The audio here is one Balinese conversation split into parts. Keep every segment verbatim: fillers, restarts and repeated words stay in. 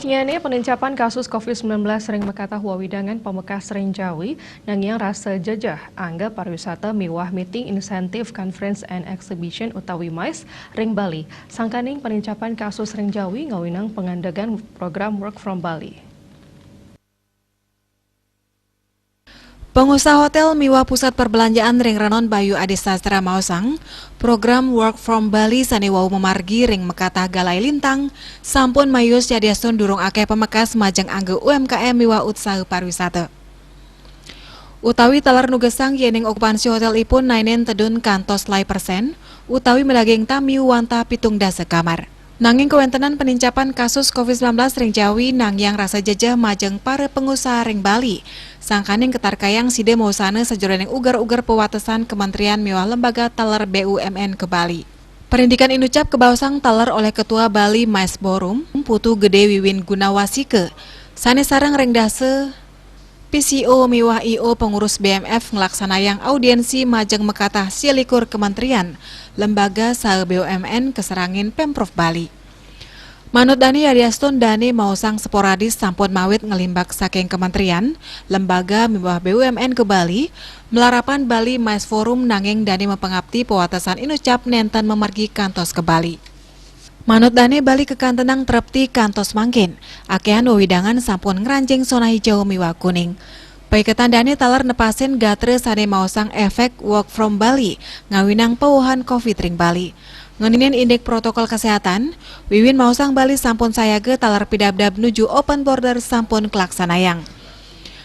Ngia'ne penencapan kasus covid sembilan belas ring makatah wewidangan pamekas ring Jawi, nangiang rasa jejeh angga pariwisata miwah meeting incentive conference and exhibition utawi mais ring Bali. Sangkaning penencapan kasus ring Jawi ngawinang pangandegan program Work from Bali. Pengusaha hotel miwah pusat perbelanjaan ring Renon Bayu Adi Sastra maosang, program Work from Bali sane wau mamargi ring makatah Galai Lintang sampun mayus yadiastun durung akeh pamekas majeng angga U M K M miwah utsaha pariwisata. Utawi taler nugesang yening okupansi hotelipun naenin tedun kantos lai persen, utawi madaging tamiu wantah pitung dasa kamar. Nanging kawentenan penincapan kasus covid sembilan belas ring Jawi nangiang rasa jejeh majeng para pengusaha ring Bali. Sangkaning katarkayang sida mausana sajeroning uger-uger pawatesan kementerian miwah lembaga taler B U M N ka Bali. Parindikan inucap kabaosang taler olih Ketua Bali Mais Forum, Putu Gede Wiwin Gunawasika, sane sareng ring dasa P C O miwah I O pengurus B M F nglaksanayang audiensi majeng makatah sialikur kementerian, lembaga saha B U M N kaserangin Pemprov Bali. Manut dane yadiastun dane maosang sporadis sampun mawit nglimbak saking kementerian, lembaga miwah B U M N ka Bali, malarapan Bali Mais Forum nanging dane mapangapti pawatesan inucap nenten mamargi kantos ka Bali. Manut dane Bali kakantenang trepti kantos mangkin, akehan wewidangan sampun ngranjing sona hijau miwah kuning. Paiketan dane taler nepasin gatra sane maosang efek work from Bali, ngawinang pauhan covid ring Bali. Ngeninin indik protokol kesehatan, Wiwin maosang Bali sampun sayaga taler pidabdab nuju open border sampun kalaksanayang.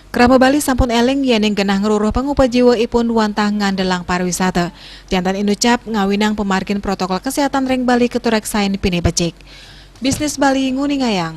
Krama Bali sampun eling yening genah ngruruh pangupajiwa ipun wantah ngandelang pariwisata. Janten inucap ngawinang pamargin protokol kesehatan ring Bali katureksain pinih becik. Bisnis Bali nguningayang.